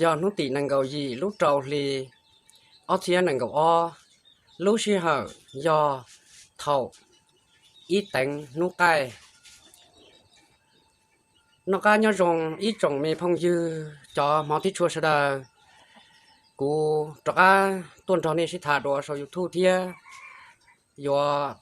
yog hnub tim nees nkaum yim lub rau hli ob txhiab nees nkaum ob, lub sij hawm yog thaum ib teev hnub qaij. Noj qab nyob zoo ib tsoom me phooj ywg cov hmov thiab tshua sawv daws. Kuv rov qab tuaj nrog nej sib tham dua saum YouTube thiab yuav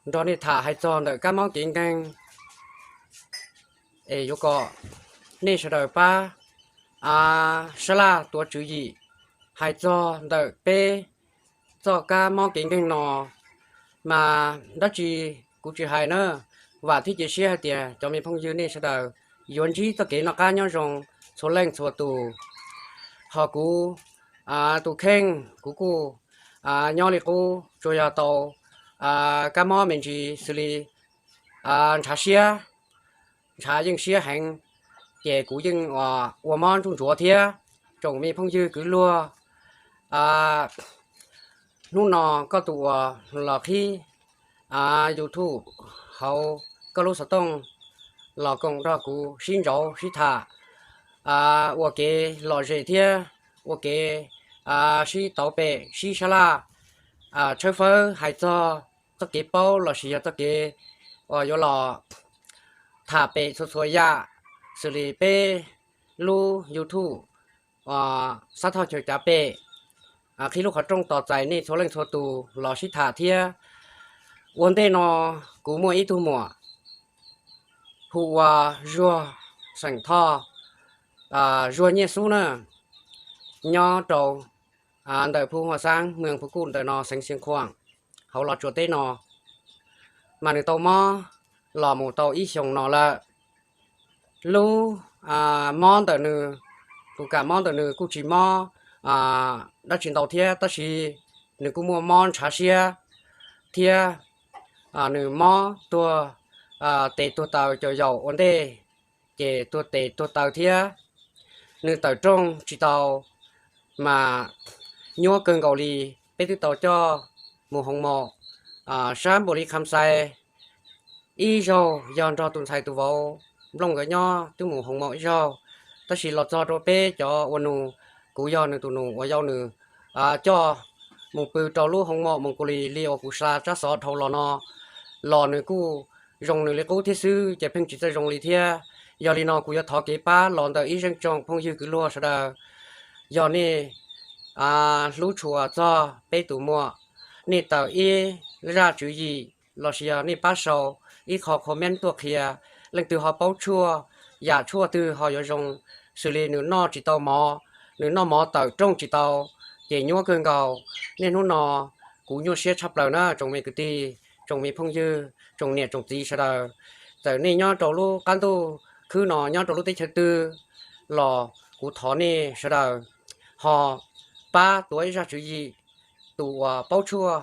nrog nej tham hais txog ntawm kab mob kev nkeeg, es yuav kom nej sawv daws pab sab laj tuav tswv yim hais txog ntawm peb txoj kab mob kev nkeeg no. Mas dab tsi kuv tsis hais na, vam thiab cia siab hais tias cov me phooj ywg nej sawv daws yuav ntsib txoj kev noj qab nyob zoo txhua leej txhua tus. Ho kuv tus kheej kuv kuj nyob li qub, tsuas yog tau kab mob me ntsis xws li ntshav siab, ntshav yeej siab heev, ces kuv yeej ua mob ntsuj ntsuav thiab. Tsoom me phooj ywg kwv luag, hnub no koj tus uas los qhib YouTube hauv koj lub xov tooj los koom nrog kuv sib ntsauv sib tham, ua kev lom zem thiab ua kev sib tauv pem sib sab laj, tshawb fawb hais txog txoj kev paub lossis yog txoj kev uas yuav los tham pem txhua txhua yam, xws li peb lub YouTube Xab Thoj Chaw Cav Pem, qhib lub qhov rooj tos txais nej txhua leej txhua tus los sib tham thiab. Ua ntej no kuv muaj ib tug muam hu ua Zuag xeem Thoj, Zuag Nyiaj Xub na, nyob rau ntawm Phu Hua Xaab, mwm Phu Kuj ntawm no xeev Xeev Khuam, hauv Los Tsuas teb no, mas nws tau mob los mus tau ib xyoos no lawm. Lub mob ntawm nws, tus kam mob ntawm nws kuj tsis mob dab tsi ntau thiab, tab sis nws kuj muaj mob ntshav siab thiab. Nws mob tuag tes tuag taw, caum yaum ua ntej ces tuag tes tuag taw thiab. Nws tawm rooj tsis tau, mas nyuaj kawg nkaus li. Peb twb tau coj mus hoov maum sab Npaus Lis Kham Xais ib zaug, yog nrog tus ntxhais tus vauv Nplooj nkawd nyob twb mus hoov maum ib zaug, tab sis los txog rau peb cov ua nus, kuv yog nws tus nus uas yau nws coj mus pw rau lub hoov maum Moos Kus Lis li uas kuv xa tsab xov dhau los no, los nws kuj zoo nws li qub thiab xwb, ces pheej tsis txawj zoo li thiab. Yog li no kuv yuav thov kev pab los ntawm ib zeej tsoom phooj ywg kwv luag sawv daws. Yog nej hlub tshua txog peb tus muam, nej tawm ib zaj tswv yim lossis yog nej pab sau ib qho comment tuaj qhia. Leej twg ho paub tshuaj, yam tshuaj twg ho yuav zoo, xws li nws noj tsis tau mov, nws noj mov tawm rooj tsis tau, ces nyuaj kawg nkaus. Niaj hnub no kuv nyuaj siab tshaj plaws na tsoom me kwv tij, tsoom me phooj ywg, tsoom niam tsoom txiv sawv daws. Txawm nej nyob rau lub qab ntuj khwb no, nyob rau lub teb chaws twg los kuv thov nej sawv daws ho pab tuav ib zaj tswv yim. Tus uas paub tshuaj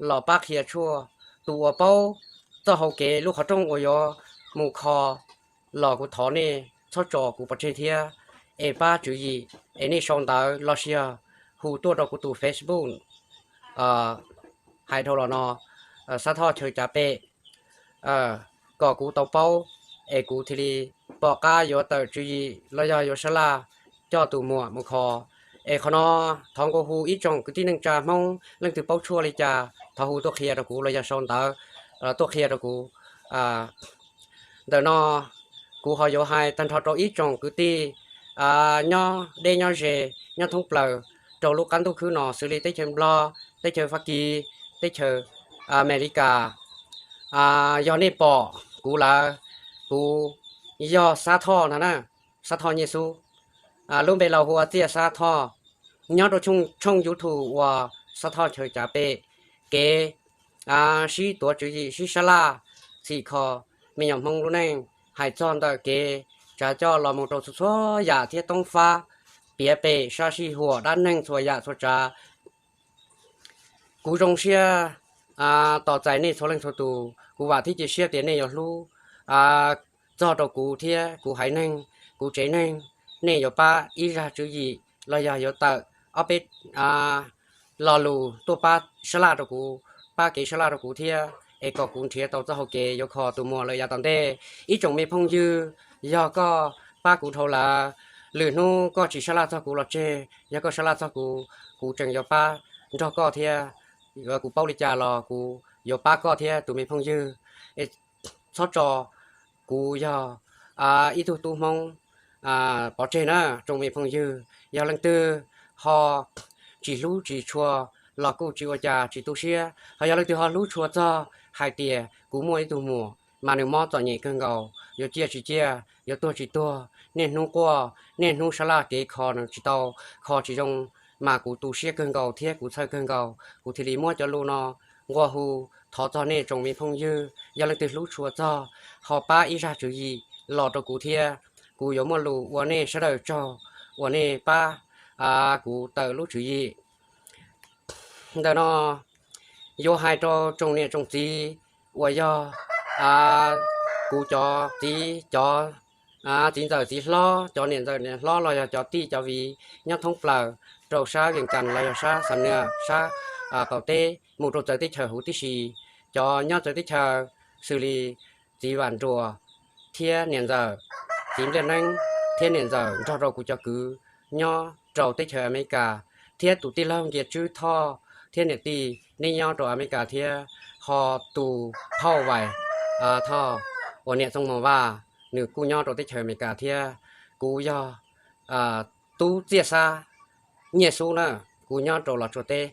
los pab qhia tshuaj, tus uas paub txoj hau kev lub qhov rooj uas yuav mus kho los kuv thov nej txhob tso kuv pov tseg thiab, es pab tswv yim, es nej sau ntawv lossis yog hu tuaj rau kuv tus Facebook hais dhau los no, Xab Thoj Chaw Cav Pem, kom kuv tau paub, es kuv thiaj li pom qab yuav tawm tswv yim los yog yuav sab laj coj tus muam mus kho. Es qhov no thov nqua hu ib tsoom kwv tij neej tsa Hmoob leej twg paub tshuaj li cas thov hu tuaj qhia rau kuv los yog sau ntawv tuaj qhia rau kuv. Ntawm no kuv ho yuav hais tag nrho rau ib tsoom kwv tij nyob deb nyob ze, nyob thoob plaws rau lub qab ntuj khwb no xws li teb chaws Nplog, teb chaws Fab Kis, teb chaws Amelikas. Yog nej pom kuv lawm, kuv yog Xab Thoj no na, Xab Thoj Nyiaj Xub, lub npe laus hu ua Txiaj Xab Thoj. Nyob rau tshooj YouTube uas Xab Thoj Chaw Cav Pem, kev sib tuav tswv yim sib sab laj, txhim kho me nyuam Hmoob lub neej, hais txog ntawm kev tsav coj los mus rau txhua txhua yam thiab toob fab, piav pem sab sij huam dab neeg txhua yam txhua tsav. Kuv zoo siab tos txais nej txhua leej txhua tus, kuv vam thiab cia siab tias nej yuav hlub txog rau kuv thiab kuv haiv neeg, kuv tsev neeg. Nej yuav pab ib zaj tswv yim los yog yuav tawm ob peb lo lus tuaj pab sab laj rau kuv, pab kev sab laj rau kuv thiab, es kom kuv nrhiav tau txoj hau kev yuav kho tus muam lawm yav tom ntej. Ib tsoom me phooj ywg Yog koj pab kuv dhau lawm, lwm hnub koj tsis sab laj txog kuv los tseg, yog koj sab laj txog kuv, kuv tseem yuav pab nrog koj thiab. Kuv paub li cas los kuv yuav pab koj thiab tus me phooj ywg. Es txhob tso kuv yog ib tug tub Hmoob pov tseg na tsoom me phooj ywg. Yog leej twg ho tsis hlub tsis tshua los kuj tsis ua cas, tsis tu siab. Ho yog leej twg ho hlub tshua txog hais tias kuv muaj ib tug muam mas nws mob txom nyem kawg nkaus, yuav ciaj tsis ciaj, yuav tuag tsis tuag, niaj hnub quaj, niaj hnub sab laj kev kho nws tsis tau, kho tsis zoo, mas kuv tu siab kawg nkaus thiab kuv txhawj kawg nkaus, kuv thiaj li muab cov lus no nqua hu thov txog nej tsoom me phooj ywg, yog leej twg hlub tshua txog ho pab ib zaj tswv yim los rau kuv thiab. Kuv yuav muaj lus ua nej sawv daws tsaug uas nej pab kuv tawm lub tswv yim ntawm no. Yuav hais rau tsoom niam tsoom txiv uas yog kuv cov txiv, cov txiv ntxawm txiv hlob, cov niam ntxawm niam hlob los yog cov tij cov viv nyob thoob plaws rau sab Vees Cas los yog sab Xam Nuas, sab qaum teb mus rau txawv teb chaws huv tib si, cov nyob txawv teb chaws xws li txiv Vam Nruas thiab niam ntxawm, txiv Npliaj Neeb thiab niam ntxawm nrog rau kuv cov kwv nyob rau teb chaws Amelikas, thiab tus tij laug Nkias Tswb Thoj thiab niam tij neb nyob rau Amelikas thiab, ho tus phauj Vais Thoj uas niam Txooj Mos Vaj nws kuj nyob rau teb chaws Amelikas thiab. Kuv yog tub Txiaj Xab Nyiaj Xub na, kuv nyob rau Los Tsuas teb.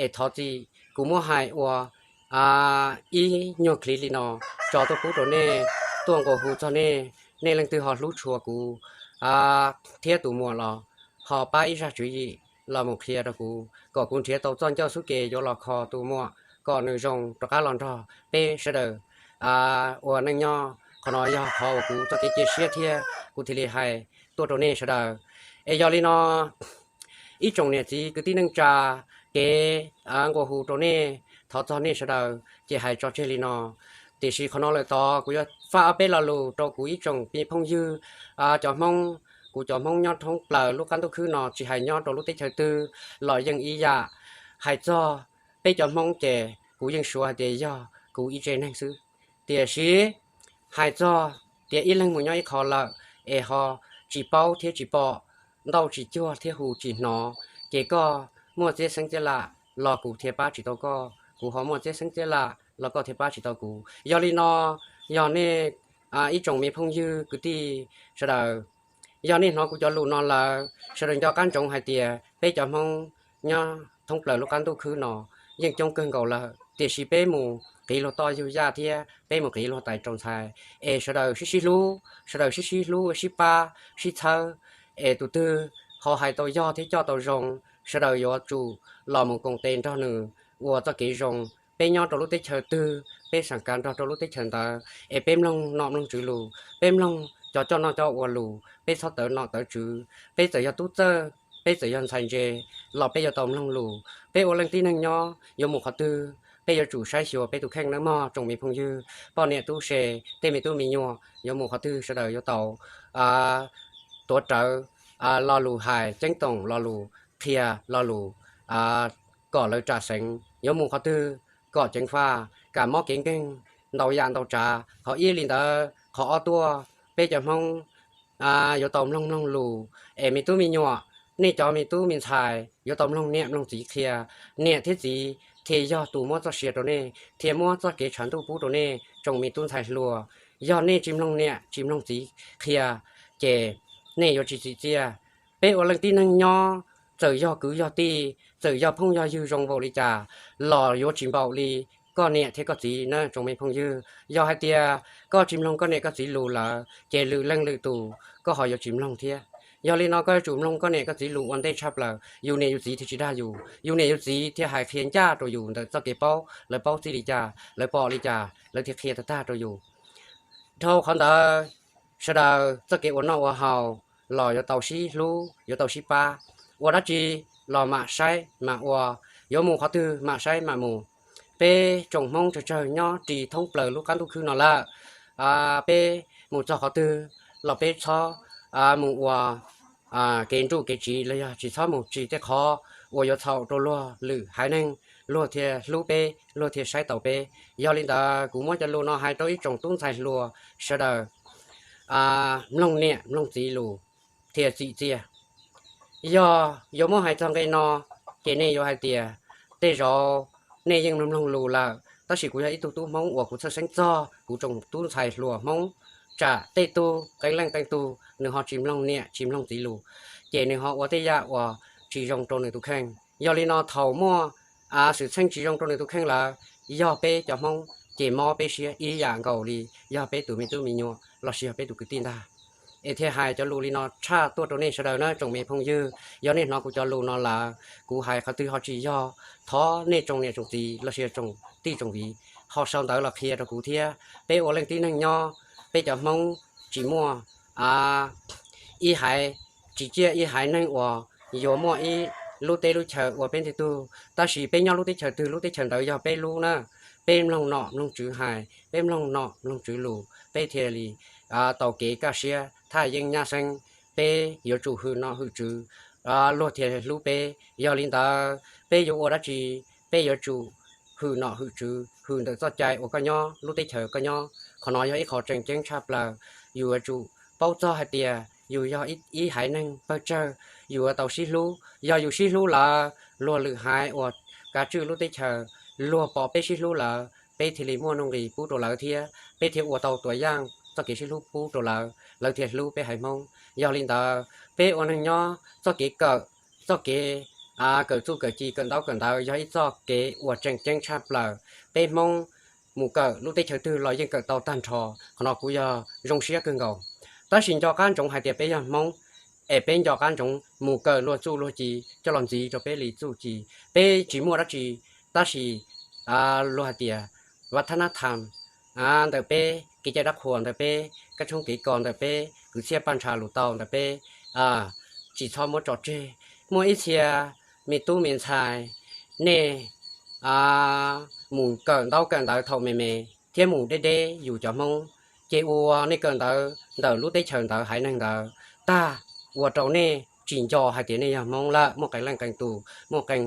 Es thov txim kuv muab hais ua ib nyuag clip li no tso tuaj pub rau nej, tuaj nqua hu txog nej, nej leej twg ho hlub tshua kuv thiab tus muam los ho pab ib zaj tswv yim los mus qhia rau kuv kom kuv nrhiav tau txoj ncauj xub ke yuav los kho tus muam kom nws zoo rov qab los nrog peb sawv daws ua neej nyob. Qhov no yog qhov uas kuv txoj kev cia siab thiab kuv thiaj li hais tuaj rau nej sawv daws. Es yog li no ib tsoom niam txiv kwv tij neej tsa, kev nqua hu rau nej, thov txog nej sawv daws ces hais tso tseg li no. Tiam sis qhov no lawm tod kuv yuav faj ob peb lo lus rau kuv ib tsoom phooj ywg cov Hmoob, kuv cov Hmoob nyob thoob plaws lub qab ntuj khwb no tsis hais nyob rau lub teb chaws twg los yeej ib yam. Hais txog peb cov Hmoob ces kuv yeej suav hais tias yog kuv ib tse neeg xwb. Tiam sis hais txog tias ib leeg mus nyob ib qho lawm es ho tsis paub thiab tsis pom, ntauj tsis cuag thiab hu tsis hnov, ces koj muaj txiab xeeb txiab lam los kuv thiaj pab tsis tau koj, kuv ho muaj txiab xeeb txiab lam los koj thiaj pab tsis tau kuv. Yog li no, yog nej ib tsoom me phooj ywg kwv tij sawv daws, yog nej hnov kuv cov lus no lawm sawv daws nco qab ntsoov hais tias peb cov Hmoob nyob thoob plaws lub qab ntuj khwb no yeej coob kawg nkaus lawm, tiam sis peb mus qiv luag toj yug yaj thiab peb mus qiv luag tais rau ntxhais, es sawv daws sib sib hlub, sawv daws sib sib hlub sib pab sib txhawb, es tus twg ho hais tau yog thiab coj tau zoo, sawv daws yuav tsum los mus koom tes nrog nws ua txoj kev zoo. Peb nyob rau lub teb chaws twg peb xav kav nrog rau lub teb chaws ntawd, es peb mloog nom mloog tswv lus, peb mloog cov coj noj coj ua lus, peb txhob tawv nom tawv tswv. Peb txawm yog tub txawj, peb txawm yog ntxhais ntse los peb yuav tau mloog lus. Peb ua leej tib neeg nyob yuav mus qhov twg peb yuav tsum saib xyuas peb tus kheej nawb mog tsoom me phooj ywg, poj niam tub se, tej me tub me nyuam, yuav mus qhov twg sawv daws yuav tau tuav rawv lo lus hais, ceeb toom lo lus qhia, lo lus kom lawv ram xeev, yuav mus qhov twg kom ceev faj, kam mob kev nkeeg ntau yam ntau tsav. Qhov ib li ntawd, qhov ob tuaj, peb cov Hmoob yuav tau mloog mloog lus, es me tub me nyuam, nej cov me tub me ntxhais yuav tau mloog niam mloog txiv qhia. Niam thiab txiv thiaj yog tus muab txoj sia rau nej thiab muab txoj kev tshav ntuj pub rau nej tsoom me tub ntxhais hluas. Yog nej tsis mloog niam tsis mloog txiv qhia, ces nej yuav tsis txim txiaj. Peb ua leej tib neeg nyob, txawm yog kwv yog tij, txawm yog phooj yog ywg zoo npaum li cas los yuav tsis npaum li koj niam thiab koj txiv na tsoom me phooj ywg. Yog hais tias koj tsis mloog koj niam koj txiv lus lawm ces lwm leej lwm tus koj ho yuav tsis mloog thiab. Yog li no koj yuav tsum mloog koj niam koj txiv lus ua ntej tshaj plaws. Yus niam yus txiv thiaj tsis dag yus, yus niam yus txiv thiaj hais qhia ncaj rau yus ntawm txoj kev paub, lawv paub txij li cas, lawv pom li cas lawv thiaj qhia tag tag rau yus. Dhau qhov ntawd, sawv daws txoj kev ua noj ua haus los yuav tau sib hlub yuav tau sib pab. Ua dab tsi los mam saib mam ua, yuav mus qhov twg mam saib mam mus. Peb tsoom Hmoob tsawg tsawg nyob ris thoob plaws lub qab ntuj khwb no lawm, peb mus txog qhov twg los peb txhob mus ua kev nruj kev tsiv los yog tsis txhob mus ris tej qhov uas yuav txhaum rau luag lwm haiv neeg, luag thiaj hlub peb, luag thiaj saib taus peb. Yog li ntawd kuv muab cov lus no hais rau ib tsoom tub ntxhais hluas sawv daws. mloog niam mloog txiv lus thiaj txim txiaj. Yog yuav muab hais txog nqe no, ces nej yuav hais tias tej zaum nej yeej mloog mloog lus lawm, tab sis kuv yog ib tug tub Hmoob uas kuv txhawj xeeb txog kuv tsoom tub ntxhais hluas Hmoob, tsam tej tug qee leej qee tug nws ho tsis mloog niam tsis mloog txiv lus, ces nws ho ua tej yam uas tsis zoo rau nws tus kheej. Yog li no thaum muaj xwm txheej tsis zoo rau nws tus kheej lawm, yog peb cov Hmoob ces mob peb siab ib yam nkaus li yog peb tus me tub me nyuam los sis yog peb tus kwv tij ntag. Es thiaj hais cov lus li no tshaj tuaj rau nej sawv daws na tsoom me phooj ywg. Yog nej hnov kuv cov lus no lawm, kuv hais qhov twg ho tsis yog, thov nej tsoom niam tsoom txiv los sis tsoom tij tsoom viv ho sau ntawv los qhia rau kuv thiab. Peb ua leej tib neeg nyob, peb cov Hmoob tsis muaj ib haiv, tsis ciaj ib haiv neeg uas yuav muaj ib lub teb lub chaw ua peb ntiag tug, tab sis peb nyob lub teb chaws twg lub teb chaws ntawd yog peb lub na. Peb mloog nom mloog tswv hais, peb mloog nom mloog tswv lus, peb thiaj li tau kev kaj siab thaj yeeb nyab xeeb. Peb yuav tsum hwm nom hwm tswv, luag thiaj hlub peb. Yog li ntawd peb yuav ua dab tsi, peb yuav tsum hwm nom hwm tswv, hwm ntawm txoj cai uas koj nyob, lub teb chaws koj nyob. Qhov no yog ib qho tseem ceeb tshaj plaws. Yus yuav tsum paub txog hais tias yus yog ib haiv neeg pawg tsawg, yus yuav tau sib hlub. Yog yus sib hlub lawm, luag lwm haiv uas kav tswj lub teb chaws, luag pom peb sib hlub lawm, peb thiaj li muaj nuj nqis pub rau lawv thiab peb thiaj ua tau tuam yaj txoj kev sib hlub pub rau lawv, lawv thiaj hlub peb haiv Hmoob. Yog li ntawd peb ua neeg nyob txoj kev kawm, txoj kev kawm txuj kawm ci kawm ntaub kawm ntawv yog ib txoj kev uas tseem ceeb tshaj plaws. Peb Hmoob mus kawm lub teb chaws twg los yeej kawm tau tag nrho. Qhov no kuv yog zoo siab kawg nkaus. Tab sis nco qab ntsoov hais tias peb yog Hmoob, es peb nco qab ntsoov mus kawm luag txuj luag ci coj los ntxiv rau peb li txuj ci. Peb tsis muaj dab tsi, tab sis luag hais tias vaj thab nab tham ntawm peb, kev cai dab qhuas ntawm peb, kab tshoob kev kos ntawm peb, kwv txhiaj paj ntsha lus tau ntawm peb, tsis txhob muab tso tseg. Muaj ib txhia me tub me ntxhais, nej mus kawm ntaub kawm ntawv thaum me me thiab mus deb deb yus cov Hmoob, ces ua nej kawm ntawv ntawm lub teb chaws ntawd haiv neeg ntawd tag, ua rau nej tsis nco hais tias nej yog Hmoob lawm. Muaj qee leej qee tus, muaj qee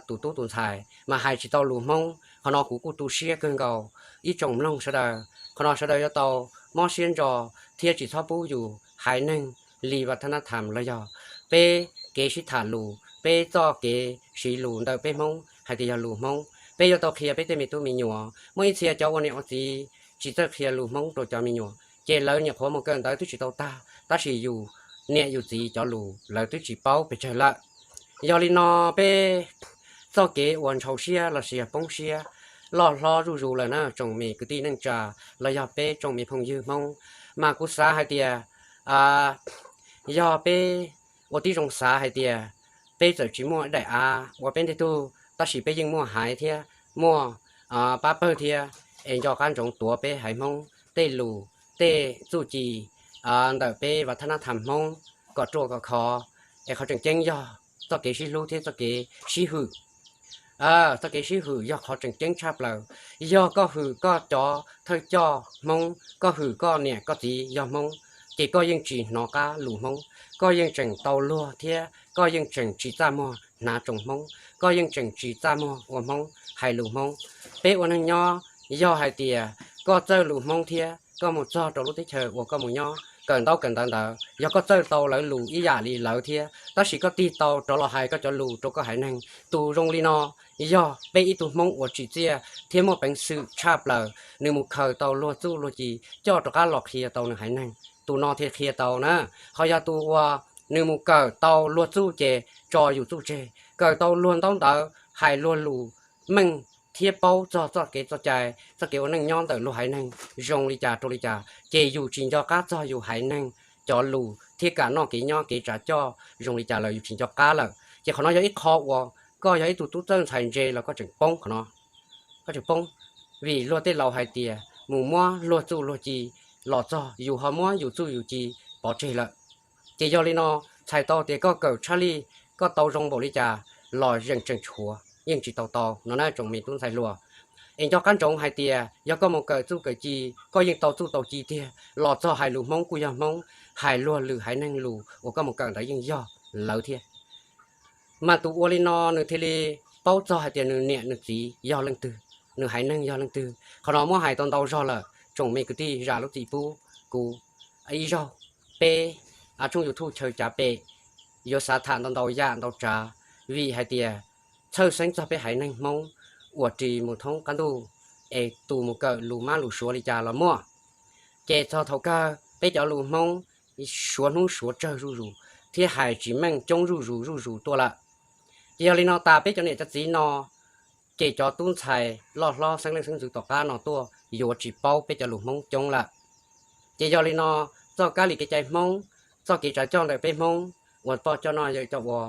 tus tub tus ntxhais mas hais tsis tau lus Hmoob. Qhov no kuv kuj tu siab kawg nkaus ib tsoom mloog sawv daws. Qhov no sawv daws yuav tau mob siab ntso thiab tsis txhob pub yus haiv neeg li vaj thab nab tham los yog peb kev sib tham lus, peb txoj kev siv lus ntawm peb Hmoob hais tias yog lus Hmoob. Peb yuav tau qhia peb tej me tub me nyuam. Muaj ib txhia cov ua niam ua txiv tsis txawj qhia lus Hmoob rau cov me nyuam, ces lawv nyuam qhuav mus kawm ntawv twb tsis tau tag, tab sis yus niam yus txiv cov lus lawv twb tsis paub pes tsawg lawm. Yog li no peb txoj kev uas ntshau siab los sis yog poob siab loj hlob zuj zus lawm na tsoom me kwv tij neej tsa los yog peb tsoom me phooj ywg Hmoob, mas kuv xav hais tias yog peb ua tib zoo xav hais tias peb txawm tsis muaj daim av ua peb ntiag tug, tab sis peb yeej muaj haiv thiab muaj pab pawg thiab. Es nco qab ntsoov tuav peb haiv Hmoob tej lus, tej txuj ci ntawm peb vaj thab nab tham Hmoob kom ruaj kom khov. Es qhov tseem ceeb yog txoj kev sib hlub thiab txoj kev sib hwm. Txoj kev sib hwm yog qhov tseem ceeb tshaj plaws. Yog koj hwm koj cov thawj coj Hmoob, koj hwm koj niam koj txiv yog Hmoob, ces koj yeej tsis hnov qab lus Hmoob, koj yeej tseem tau luag thiab koj yeej tseem tsis txaj muag hnav tsoos Hmoob, koj yeej tseem tsis txaj muag ua Hmoob hais lus Hmoob. Peb ua neeg nyob, yog hais tias koj txawj lus Hmoob thiab koj mus txog rau lub teb chaws uas koj mus nyob kawm ntaub kawm ntawv ntawd, yog koj txawj tau lawv lus ib yam li lawv thiab, tab sis koj tig tau rov los hais koj cov lus rau koj haiv neeg, tus zoo li no yog peb ib tug Hmoob uas tsim txiaj thiab muaj peev xwm tshaj plaws. Nws mus khaws tau luag txuj luag ci coj rov qab los qhia tau nws haiv neeg, tus no thiaj qhia tau na. Ho yog tus uas nws mus kawm tau luag txuj ces tso yus txuj tseg, kawm tau luag ntaub ntawv hais luag lus meej thiab paub txog txoj kev txoj cai, txoj kev ua neej nyob ntawm luag haiv neeg zoo li cas rau li cas, ces yus tsis nco qab txog yus haiv neeg cov lus thiab kam noj kev nyob kev tsav coj zoo li cas lawm, yus tsis nco qab lawm. Ces qhov no yog ib qho uas koj yog ib tug tub txawj ntxhais ntse los koj tseem poob qhov no. Koj tseem poob, vim luag tej laus hais tias mus muab luag txuj luag ci los txog yus ho muab yus txuj yus ci pov tseg lawm. Ces yog li no, txhais tau tias koj kawm tshaj lij, koj tau zoo npaum li cas los yeej tseem tshuav, yeej tsis tau tau no na tsoom me tub ntxhais hluas. Es nco qab ntsoov hais tias yog koj mus kawm txuj kawm ci, koj yeej tau txuj tau ci tiag, los txog hais lus Hmoob kuj yog Hmoob, hais luag lwm haiv neeg lus uas koj mus kawm ntawd yeej yog lawv thiab. Mas tus ua li no nws thiaj li paub txog hais tias nws niam nws txiv yog leej twg, nws haiv neeg yog leej twg. Qhov no muab hais tau ntau zog lawm, tsoom me kwv tij zam lub txim pub kuv. ib zaug peb tshooj YouTube chaw cav pem yuav xav tham ntau ntau yam ntau tsav, vim hais tias txhawj xeeb txog peb haiv neeg Hmoob uas ris mus thoob qab ntuj es tu mus kawm lus mab lus suav li cas los muaj. Ces txog thaum kawg peb cov lus Hmoob suav hnub suav tsawg zuj zus thiab hais tsis meej coob zuj zus zuj zus tuaj lawm. Ces yog li no tas peb cov niam cov txiv no, ces cov tub ntxhais loj hlob xeeb leej xeeb ntxwv tom qab no tuaj yuav tsis paub peb cov lus Hmoob coob lawm. Ces yog li no, txoj kab li kev cai Hmoob, txoj kev tsav coj ntawm peb Hmoob uas poj coj noj yawm coj ua,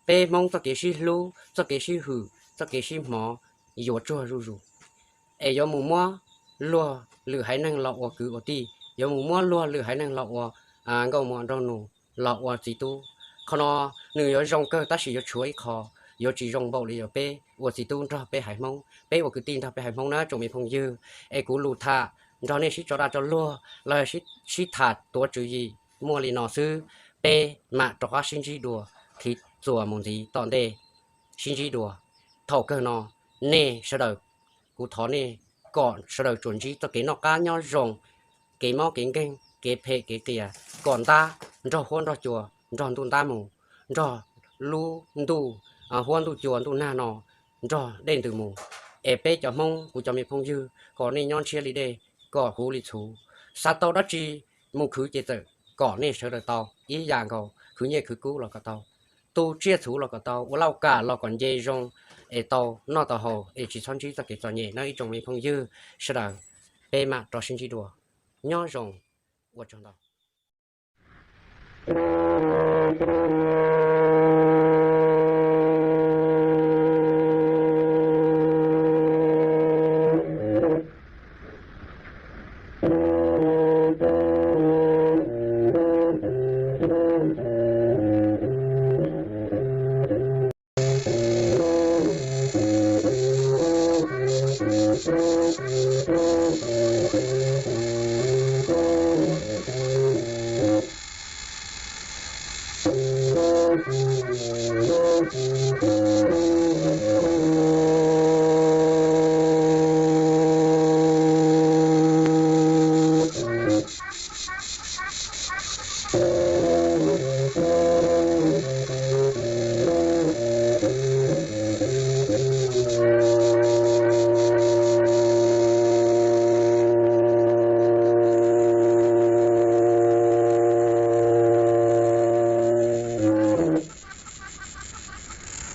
peb Hmoob txoj kev sib hlub, txoj kev sib hwm, txoj kev sib hmov yuav tsuag zuj zus. Es yuav mus muab luag lwm haiv neeg los ua kwv ua tij, yuav mus muab luag lwm haiv neeg los ua nkauj muam nraug nus, los ua txiv tub. Qhov no nws yuav zoo kawg tab sis yuav tshuav ib qho yuav tsis zoo npaum li yog peb ua txiv tub nrog peb haiv Hmoob, peb ua kwv tij nrog peb haiv Hmoob na tsoom me phooj ywg. Es kuv lus tham nrog nej sib tso dag tso luag los sib tham tuav tswv yim muaj li no xwb, peb mam rov qab sib ntsib dua, thiv txuas mus ntxiv tom ntej sib ntsib dua. Thaum kawg no nej sawv daws, kuv thov nej kom sawv daws tsuas ntsib txoj kev noj qab nyob zoo, kev mob kev nkeeg, kev phem kev qias, kom ntab nrog huab nrog cua, nrog ntuj ntab mus, nrog lub ntuj, huab ntuj cua ntuj nag no nrog dej ntws mus. Es peb cov Hmoob kuv cov me phooj ywg kom nej nyob ntshiab li dej, kom huv li txhuv, xav tau dab tsi mus khwv ces txawm kom nej sawv daws tau ib yam nkaus, khwv nyiaj khwv kub los kom tau, tu tsiaj txhuv los kom tau, ua lauj kam los kom nce zoo, es tau noj tau haus es tsis txhob ntsib txoj kev txom nyem na ib tsoom me phooj ywg sawv daws. Peb mam rov sib ntsib dua, nyob zoo, ua tsaug ntau.